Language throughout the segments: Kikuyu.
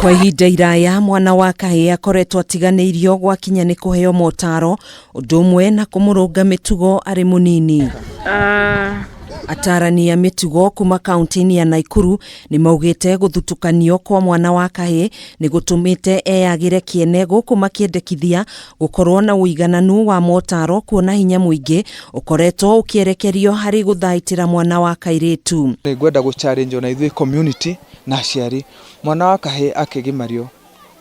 Kwa ihinda iraya mwana wa kahĩĩ akoretwo atiganĩirio gwakinya nĩ kũheo motaro ũndũ ũmwe na kũmũrũnga mĩtugo arĩ mũnini. Atarani a mĩtugo kuma kaunti-inĩ ya Naikuru nĩ maugĩte gũthutũkanio kwa mwana wa kahĩĩ nĩ gũtũmĩte eyagĩre kĩene gũkũ makĩendekithia gũkorwo na ũigananu wa motaro kuona hinya mũingĩ ũkoretwo ũkĩerekerio harĩ gũthaitĩra mwana wa kairĩtu. Nĩngwenda gũ challenge ona ithuĩ community na aciari, mwana wa kahĩĩ akĩgimario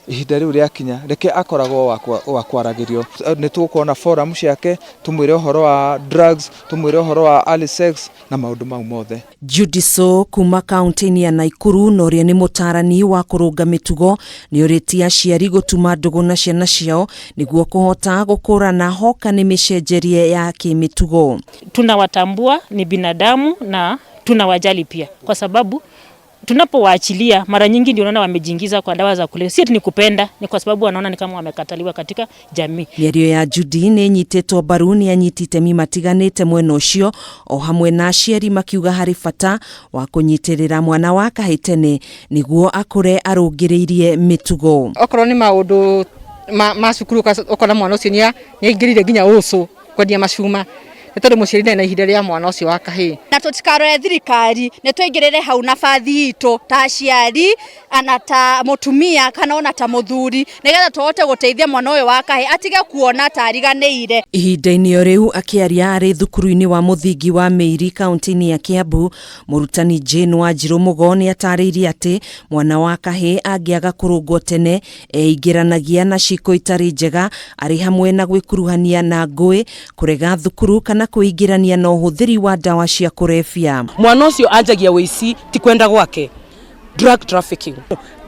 ihinda rĩu rĩakinya reke akoragwo wa kwaragĩrio. Nĩ tũgũkorwo na forum ciake tũmwĩre ũhoro wa drugs, tũmwĩre ũhoro wa early sex na maũndũ mau mothe. Judy So kuma kaunti-inĩ ya Naikuru na ũrĩa nĩ mũtarani wa kũrũnga mĩtugo nĩ ũrĩtie aciari gũtuma ndũgũ na ciana ciao nĩguo kũhota gũkũrana hoka nĩ mĩcenjerie ya kĩmĩtugo. Tunawatambua ni binadamu na tunawajali pia, kwa sababu tunapowaachilia mara nyingi ndio unaona wamejiingiza kwa dawa za kulevya. Si ati ni kupenda, ni kwa sababu wanaona ni kama wamekataliwa katika jamii. Mĩario ya Judy nĩ ĩnyitĩtwo mbaru nĩ anyiti itemi matiganĩte mwena ũcio o hamwe na aciari makiuga harĩ bata wa kũnyitĩrĩra mwana wa kahĩĩ tene nĩguo akũre arũngĩrĩirie mĩtugo. Okorwo nĩ maũndũ ma cukuru, ũkona mwana ũcio nĩ aingĩrire nginya ũcũ kwendia macuma nĩ tondũ mũciari ndarĩ na ihinda rĩa mwana ũcio wa kahĩĩ. Na tũtikarore thirikari, nĩ tũingĩrĩre hau na bathi itũ ta aciari ana ta mũtumia kana ona ta mũthuri, nĩgetha tũhote gũteithia mwana ũyũ wa kahĩĩ atige kuona ta ariganĩire. Ihinda-inĩ o rĩu akĩaria arĩ thukuru-inĩ wa mũthingi wa Mĩiri kaunti-inĩ ya Kiambu, mũrutani Jane Wanjirũ Mũgo nĩ atarĩirie atĩ mwana wa kahĩĩ angĩaga kũrũngwo tene eingĩranagia na ciĩko itarĩ njega arĩ hamwe na gwĩkuruhania na ngũĩ, kũrega thukuru kana kwĩingĩrania na ũhũthĩri wa ndawa cia kũrebia. Mwana ũcio anjagia wĩici ti kwenda gwake, drug trafficking.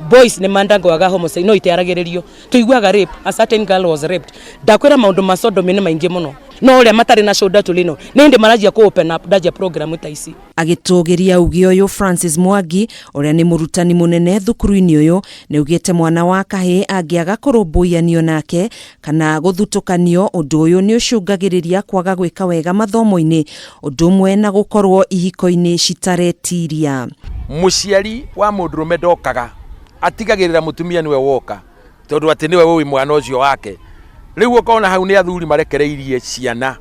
Boys nĩ mandangwaga homicide no itiaragĩrĩrio, tũiguaga rape, a certain girl was raped. Ndakwĩra maũndũ ma sodomy nĩ maingĩ mũno, no ũrĩa matarĩ na shoulder to lean on nĩ hĩndĩ maranjia kũ open up, ndanjia program ta ici. Agĩtũgĩria uge ũyũ, Francis Mwangi ũrĩa nĩ mũrutani mũnene thukuru-inĩ ũyũ nĩ augĩte mwana wa kahĩĩ angĩaga kũrũmbũiyanio nake kana gũthutũkanio, ũndũ ũyũ nĩ ũcũngagĩrĩria kwaga gwĩka wega mathomo-inĩ ũndũ ũmwe na gũkorwo ihiko-inĩ citaretiria. Mũciari wa mũndũrũme ndokaga, atigagĩrĩra mũtumia nĩwe woka, tondũ atĩ nĩwe ũĩ mwana ũcio wake. Rĩu ũkona hau nĩ athuri marekereirie ciana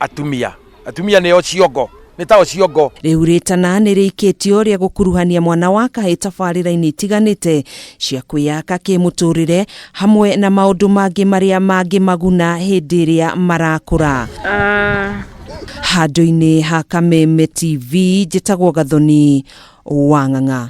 atumia, atumia nĩo ciongo, nĩ tao ciongo. Rĩu rĩtana nĩ rĩikĩtio rĩa gũkuruhania mwana wa kahĩĩ tabarĩra-inĩ itiganĩte cia kwĩyaka kĩmũtũrĩre hamwe na maũndũ mangĩ marĩa mangĩmaguna hĩndĩ ĩrĩa marakũra. Handũ-inĩ ha Kameme TV, njĩtagwo Gathoni wa Ng'ang'a.